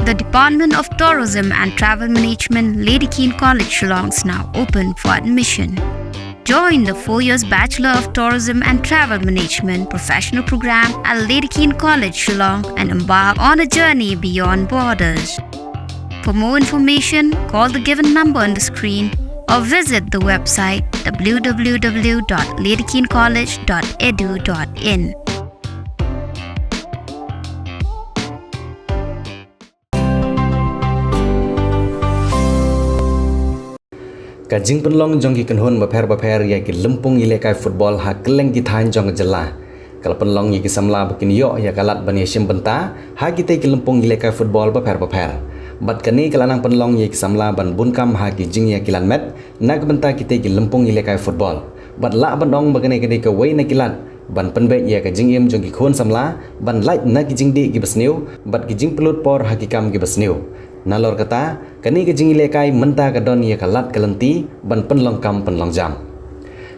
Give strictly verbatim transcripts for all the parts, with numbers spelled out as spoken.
The Department of Tourism and Travel Management, Lady Keane College, Shillong, is now open for admission. Join the four years Bachelor of Tourism and Travel Management professional program at Lady Keane College, Shillong, and embark on a journey beyond borders. For more information, call the given number on the screen or visit the website w w w dot lady keane college dot e d u dot in. Ka jingpynlong jong ki kynhun bapher bapher ïa ki lympung ïalehkai football ha kylleng ki thaiñ jong ka jylla ka la pynlong ïa ki samla ba kin ïoh ïa ka lad ban ïashim bynta ha kitei ki lympung ïalehkai football bapher bapher. Bad kane ka la nang pynlong ïa ki samla ban bun kam ha ki jingïakilan met na ka bynta kitei ki lympung ïalehkai football. Bad lah ban ong ba kane ka dei kawei na ki lad ban pynbeit ïa ka jingim jong ki khun samla ban lait na ki jingdih kiba sniew bad ki jingpynlut por ha ki kam kiba sniew. Nalor kata, kane ka jingïalehkai mynta ka don ïa ka lad ka lynti ban pynlong kam pynlong jam.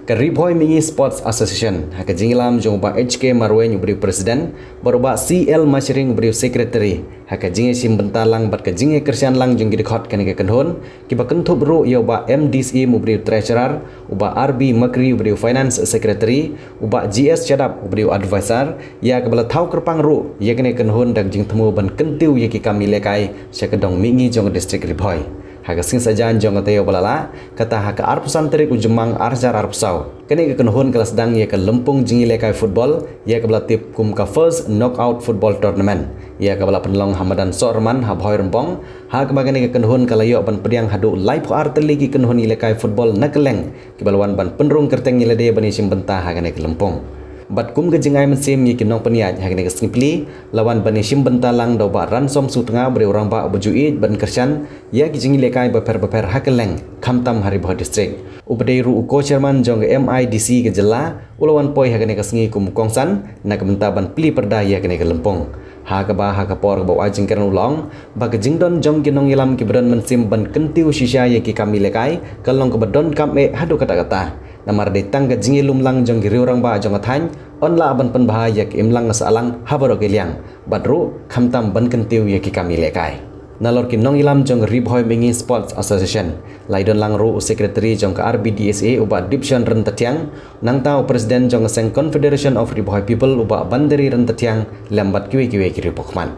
Ka Ri Bhoi Mihngi Sports Association, ha ka jingïalam jong u Bah H K Marwein, u briew president, bad u Bah C L Mashring, u briew secretary, ha ka jingïashim bynta lang bad ka jingïakyrshan lang jong ki dkhot kane ka kynhun, kiba kynthup ruh ïa u Bah M D Syiem, u briew treasurer, u Bah R B Makri, u briew finance secretary, u Bah G S Shadap, u briew advisor, ïa kaba la thaw kyrpang ruh ïa kane ka kynhun da ka jingthmu ban kyntiew ïa ki kam ïalehkai sha ka dong mihngi jong ka district Ri Bhoi. Ha ka sngi Saitjaiñ jong ka taïew ba la lah, kata ha ka arphew san tarik u Jymmang ar hajar arphew saw, kane ka kynhun ka la sdang ïa ka lympung jingïalehkai football ïa kaba la tip kum ka First Knockout Football Tournament, ïa kaba la pynlong ha madan Sohryman ha Bhoirymbong, ha kaba kane ka kynhun ka la ïoh ban pdiang haduh laiphew ar tylli ki kynhun ïalehkai football na kylleng kiba la wan ban pynrung kyrteng ïa lade ban ïashim bynta ha kane ka lympung. Bad kum ka jingai mynsiem ïa ki nongpynïaid, ha kane ka sngi Pli la wan ban ïashim bynta lang da u Bah Ransom Sutnga, u briew rangbah uba ju ïeit ban kyrshan ïa ki jingïalehkai bapher bapher ha kylleng, khamtam ha Ri Bhoi District. Uba dei ruh u co-chairman jong ka M I D C ka jylla, u la wan poi ha kane ka sngi kum u kongsan na ka bynta ban plie pyrda ïa kane ka lympung. Ha kaba ha ka por kaba u ai jingkren u la ong ba ka jingdon jong ki nongïalam kiba don mynsiem ban kyntiew shisha ïa ki kam ïalehkai ka long kaba donkam eh haduh katta katta. Namar dei tang ka jingïalum lang jong ki riew rangbah jong ka thaiñ yn lah ban pynbha ïa ka imlang ka sahlang ha baroh ki liang, bad ruh khamtam ban kyntiew ïa ki kam ïalehkai. Nalor ki nongïalam jong ka Ri Bhoi Mihngi Sports Association, la ïadon lang ruh u secretary jong ka R B D S A, u Bah Dipshon Ryntathiang, nangta u president jong ka seng Confederation of Ri Bhoi People, u Bah Bandari Ryntathiang, lem bad kiwei kiwei ki riewpawkhmat.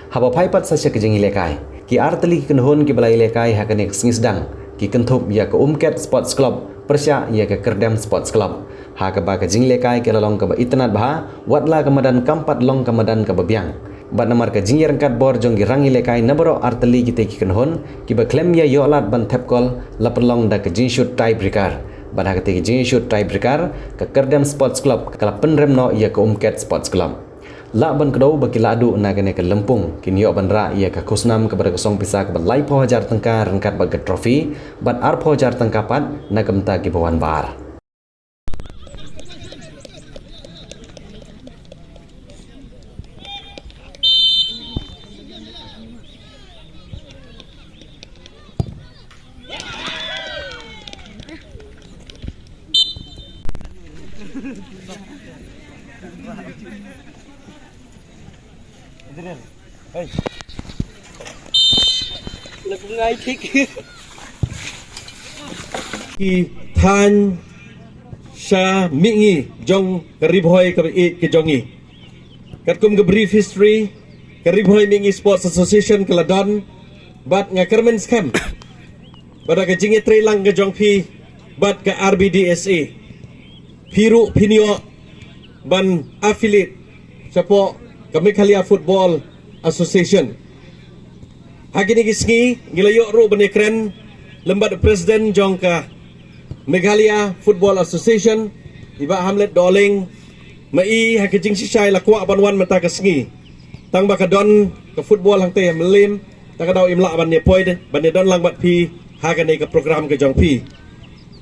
Haba phai pat sa sha ka jingïalehkai, ki ar tylli ki kynhun kiba la ïalehkai ha kane ka sngi sdang ki kynthup ïa ka Umket Sports Club pyrshah ïa ka Kyrdem Sports Club. Ha kaba ka jingïalehkai ka la long kaba itynnad bha, wat la ka madan kam pat long ka madan kaba biang. Bad namar ka jingïaryngkat bor jong ki rangïalehkai na baroh ar tylli kitei ki kynhun kiba khlem ïa ïoh lad ban thep kol, la pynlong da ka jingshut tiebreaker. Bad ha katei ka jingshut tiebreaker, ka Kyrdem Sports Club ka la pynrem noh ïa ka Umket Sports Club. Lah ban kdew ba ki lahduh na kane ka lympung kin ïoh ban rah ïa ka khusnam kaba da ka song pisa kaba laiphew hajar tyngka ryngkat bad ka trophy, bad arphew hajar tyngka pat na ka bynta kiba wan ba ar. Ki thaiñ sha mihngi jong ka Ri Bhoi kaba ïeit ka jong ngi. Katkum ka brief history, ka Ri Bhoi Mihngi Sports Association ka la don, bad nga kyrmen skhem ba da ka jingïatreilang ka jong phi bad ka R B D S A, phi ruh phin ïoh ban affiliate shapoh ka Meghalaya Football Association. Ha kine ki sngi ngi la ïoh ruh ban ïakren lem bad u president jong ka Meghalaya Football Association, i Bah Hamlet Dohling. Ma i ha ka jingshisha i la kwah ban wan mynta ka sngi, tang ba ka don ka football hangtei ha Mylliem, ta ka daw im lah ban ïa poi de ban ïa don lang bad phi ha kane ka program ka jong phi.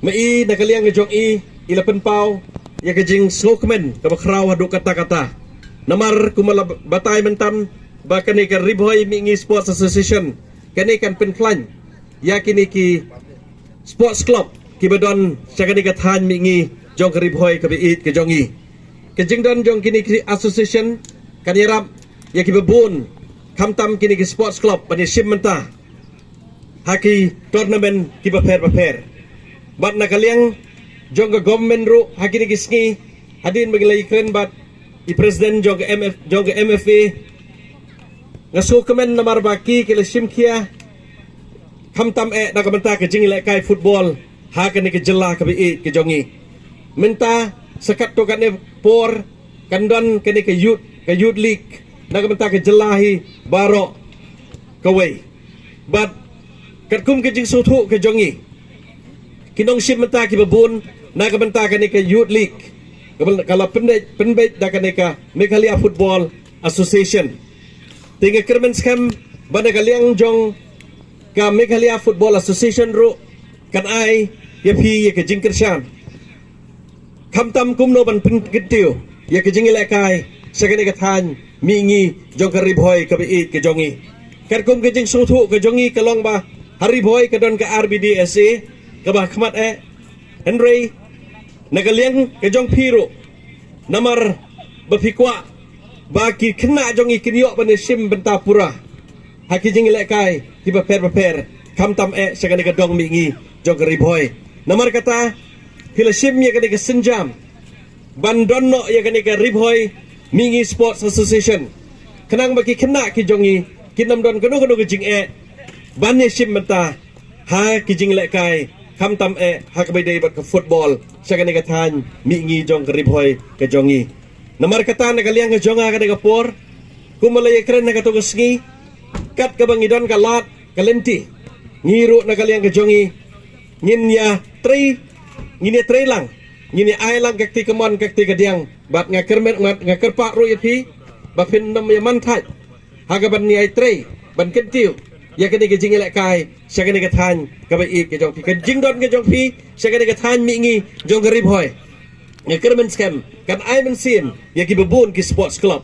Ma i na ka liang ka jong i, i la pynpaw ïa ka jingsngewkmen kaba khraw haduh katta katta. Namar kumba la batai mynta ba kane ka Ri Bhoi Mihngi Sports Association kane kan pynkhlaiñ ïa kine ki sports club kiba don sha kane ka thaiñ mihngi jong ka Ri Bhoi kaba ïeit ka jong i. Ka jingdon jong kine ki association kan ïarap ïa kiba bun khamtam kine ki sports club ban ïa shim bynta ha ki tournament kiba pher bapher. Bad na ka liang jong ka government ruh ha kine ki sngi, hadien ba ngi la ïakren bad i president jong ka M F, jong ka M F A, nga sngewkmen namar ba ki ki la shim khia khamtam eh na ka bynta ka jingïalehkai football ha kane ka jylla kaba ïeit ka jong ngi. Mynta sa katto katne por kan don kane ka youth, ka youth league na ka bynta ka jylla hi baroh kawei. Bad katkum ka jingsngewthuh ka jong ngi, ki nongshim bynta kiba bun na ka bynta kane ka youth league ka la pynbeit, pynbeit da kane ka Meghalaya Football Association. Te nga kyrmen skhem ba na ka liang jong ka Meghalaya Football Association ruh kan ai ïa phi ïa ka jingkyrshan khamtam kumno ban pynkyntiew ïa ka jingïalehkai sha kane ka thaiñ mihngi jong ka Ri Bhoi kaba ïeit ka jong ngi. Katkum ka jingsngewthuh ka jong ngi ka long ba ha Ri Bhoi ka don ka R B D S A kaba khmat eh, hynrei na ka liang ka jong phi ruh, namar ba phi kwah ba ki khynnah jong ngi kin ïoh ban ïa shim bynta pura ha ki jingïalehkai kiba pher bapher, khamtam eh sha kane ka dong mihngi jong ka Ri Bhoi. Namar kata phi la shim ïa kane ka sienjam ban don noh ïa kane ka Ri Bhoi Mihngi Sports Association, khnang ba ki khynnah ki jong ngi kin ym don kano kano ka jingeh ban ïa shim bynta ha ki jingïalehkai, khamtam eh ha kaba ïadei bad ka football sha kane ka thaiñ mihngi jong ka Ri Bhoi ka jong ngi. Namar kata na ka liang ka jong nga ha kane ka por, kumba la ïakren ha kato ka sngi, kat kaba ngi don ka lad ka lynti, ngi ruh na ka liang ka jong ngi ngin ïa trei, ngin ïa trei lang, ngin ïa ai lang ka kti kamon ka kti kadiang. Bad nga kyrmen, nga, nga kyrpad ruh ïa phi ba phin ym ïa man thait ha kaban ïa trei ban kyntiew ïa kane ka jingïalehkai sha kane ka thaiñ kaba ïeit ka jong phi, ka jingdon ka jong phi sha kane ka thaiñ mihngi jong ka Ri Bhoi. Nga kyrmen skhem kan ai mynsiem ïa kiba bun ki sports club.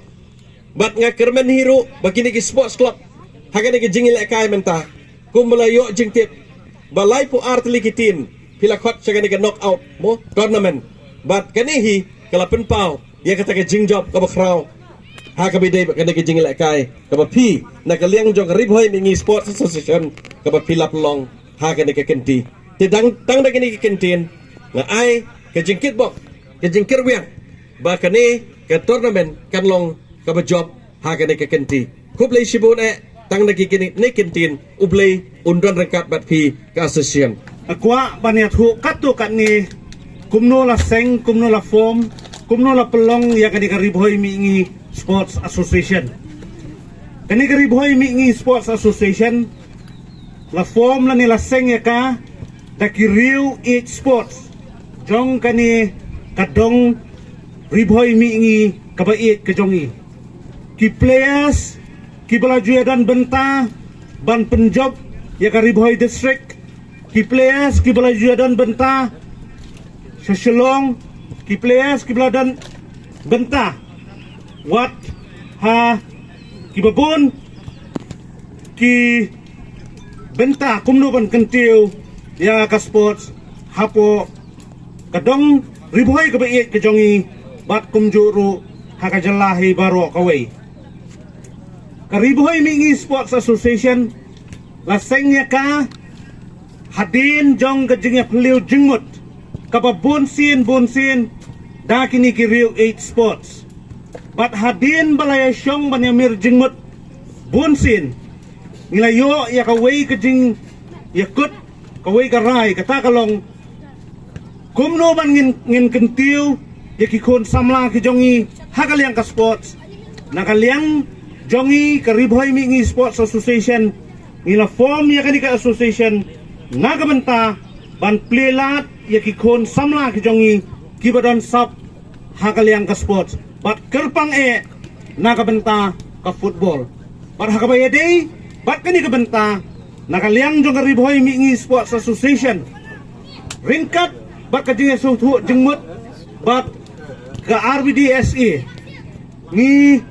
Bad nga kyrmen hi ruh ba kine ki sports club ha kane ka jingïalehkai mynta, kumba la ïoh jingtip ba laiphew ar tylli ki team phi la khot sha kane ka knockout mo tournament. Bad kane hi ka la pynpaw ïa kata ka jingjop kaba khraw ha kaba ïadei bad kane ka jingïalehkai kaba phi na ka liang jong ka Ri Bhoi Mihngi Sports Association kaba phi la pynlong ha kane ka kynti. Te dang tang da kane ka kyntien nga ai ka jingkitbok, ka jingkyrwiang ba kane ka tournament kan long kaba jop ha kane ka kynti. Khublei shibun eh, tang da ki kine kyntien, U Blei un don ryngkat bad phi ka association. Nga kwah ban ïathuh katto katne kumno la seng, kumno la form, kumno la pynlong ïa kane ka Ri Bhoi Mihngi Sports Association. Kane ka Ri Bhoi Mihngi Sports Association la form lane la seng ïa ka da ki riew ïeit sports jong kane ka dong Ri Bhoi Mihngi kaba ïeit ka jong ngi. Ki players kiba la ju ïadon bynta ban pynjop ïa ka Ri Bhoi District, ki players kiba la ju ïadon bynta sha Shillong, ki players kiba la don bynta wat ha kiba bun ki bynta kumno ban kyntiew ïa ka sports hapoh ka dong Ri Bhoi kaba ïeit ka jong ngi bad kumjuh ruh ha ka jylla hi baroh kawei. Ka Ri Bhoi Mihngi Sports Association la seng ïa ka hadien jong ka jingïaphylliew jingmut kaba bunsien bunsien da kine ki riew ïeit sports. Bad hadien ba la ïashong ban ïamir jingmut bunsien, ngi la ïoh ïa kawei ka jingïakut, kawei ka rai, kata ka long kumno ban ngin, ngin kyntiew ïa ki khun samla ki jong ngi ha ka liang ka sports. Na ka liang jong ngi ka Ri Bhoi Mihngi Sports Association, ngi la form ïa kane ka association na ka bynta ban plie lad ïa ki khun samla ki jong ngi kiba don sap ha ka liang ka sports bad kyrpang eh na ka bynta ka football. Bad ha kaba ïadei bad kane ka bynta, na ka liang jong ka Ri Bhoi Mihngi Sports Association, ryngkat bad ka jingïasngewthuh jingmut bad ka R B D S A, ngi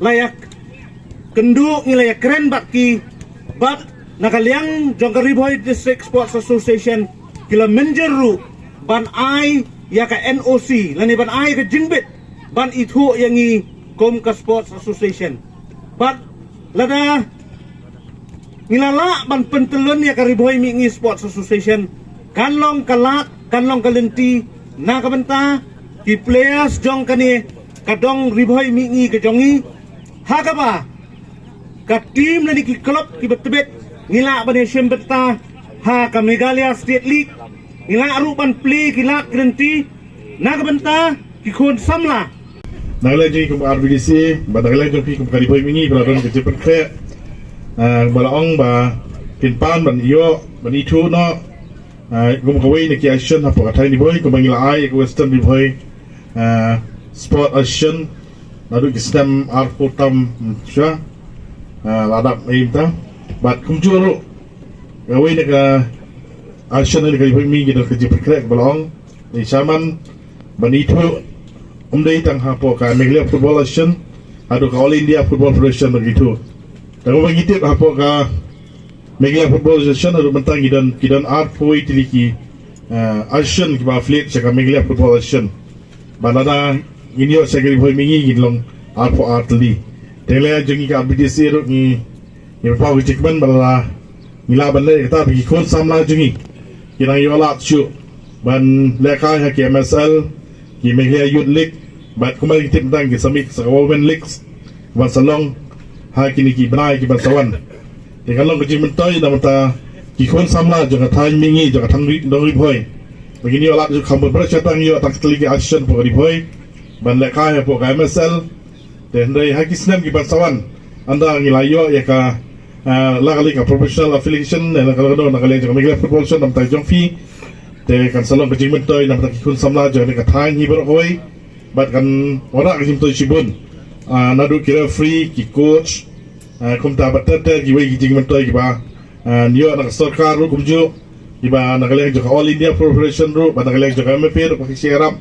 la ïakynduh, ngi la ïakren bad ki, bad na ka liang jong ka Ri Bhoi District Sports Association ki la mynjur ruh ban ai ïa ka N O C lane ban ai ka jingbit ban ithuh ïa ngi kum ka sports association. Bad Lada ngi la lah ban pyntyllun ïa ka Ri Bhoi Mihngi Sports Association, kan long ka lad, kan long ka lynti na ka bynta ki players jong kane ka dong Ri Bhoi Mihngi ka jong ngi, ha kaba ka team lane ki club kiba tbit ngi lah ban ïashim bynta ha ka Meghalaya State League, ngi lah ruh ban plie ki lad ki lynti na ka bynta ki khun samla. Na ka liang jong ngi kum ka R B D C, bad na ka liang jong phi kum ka Ri Bhoi Mihngi, ba la don ka jingpynkhreh, ah, ba la ong ba kin pan ban ïoh, ban ithuh noh, ah, kum kawei na ki association hapoh ka thaiñ Ri Bhoi, kumba ngi la ai ka Western Ri Bhoi, ah, Sport Association, naduh ki snem arphew tam shuwa, ah, la dap ei mynta. Bad kumjuh ruh, kawei na ka association na ka Ri Bhoi Mihngi ki don ka jingpynkhreh ba la ong, Ni shaman ban ithuh, ym dei tang hapoh ka Meghalaya Football Association, haduh ka All India Football Federation ban ithuh. Tang ba ngi tip hapoh ka Meghalaya Football Association haduh mynta ngi don, ngi don arphew wei tylli ki, eh, association kiba affiliate sha ka Meghalaya Football Association. Ba lada ngin ïoh sha ka Ri Bhoi Mihngi ngin long arphew ar tylli. Te lei jong ngi ka R B D C ruh ngi Ngi pynpaw ka jingkmen ba la ngi lah ban leh kata ba ki khun samla jong ngi ki nang ïoh lad shuh ban lehkai ha ki M S L, ki Meghalaya Youth League, bad kumba ngi tip mynta ki sa mih sa ka Women League ban sa long ha kine ki bnai ki ban sa wan. Te kan long ka jingmyntoi na bynta ki khun samla jong ka thaiñ Mihngi, jong ka thaiñ Ri, dong Ri Bhoi. Ba ngin ïoh lad shuh kham bun ba sha tang ïoh tang ka tylli ki association hapoh Ri Bhoi ban lehkai hapoh ka M S L. Te hynrei ha ki snem ki ban sa wan, ynda ngi la ïoh ïa ka, eh, la ka liang ka professional affiliation, eh, la ka liang, na ka liang jong ka Meghalaya Football Association na bynta jong phi. Te kan sa long ka jingmyntoi na bynta ki khun samla jong ka thaiñ hi baroh kawei. Bad kan wanrah ka jingmyntoi shibun. Ah, naduh ki referee, ki coach, ah, kumta bad ter ter kiwei ki jingmyntoi kiba, ah, ïoh na ka sorkar ruh kumjuh. Kiba na ka liang jong ka All India Football Federation ruh, bad na ka liang jong ka M F A ruh, ba ki sngewrap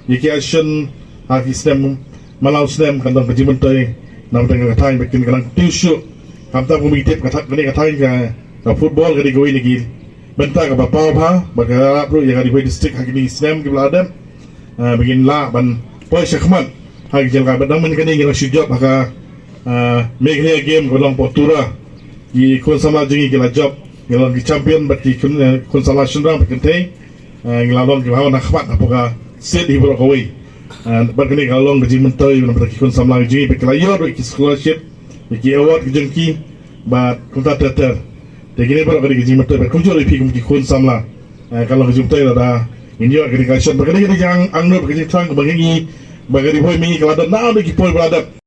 ïa ki association ha ki snem, man la u snem kan don ka jingmyntoi na bynta ka thaiñ, ba kin nang tiew shuh. Khamtam kum ngi tip ka thaiñ, kane ka thaiñ ka, ka football ka dei kawei na ki bynta kaba paw bha, bad ka ïarap ruh ïa ka Ri Bhoi District ha kine ki snem kiba la dep. Ah, ba ngin lah ban poi shakhmat ha ki jaka, bad dang mynta kane ngi la shu jop ha ka, ah, Meghalaya Game ka long hapoh Tura. Ki khun samla jong ngi ki la jop, ngi la long ki champion bad ki khun, eh, khun samla shynrang bad kynthei. Eh, ngi la long kiba haoid na khmat hapoh ka state hi baroh kawei. Eh, bad kane ka long ka jingmyntoi na bynta ki khun samla jong ngi, bad ki la ïoh ruh ki scholarship, ki award ki jong ki, bad kumta ter ter. Te kine baroh ka dei ka jingmyntoi bad kumjuh ruh ïa phi kum ki khun samla. Eh, ka long ka jingmyntoi lada ngin ïoh kane ka association, bad kane ka dei ka jingangnud, ka jingthrang kaba ngi, ba ka Ri Bhoi Mihngi ka la don na ki por ba la dep.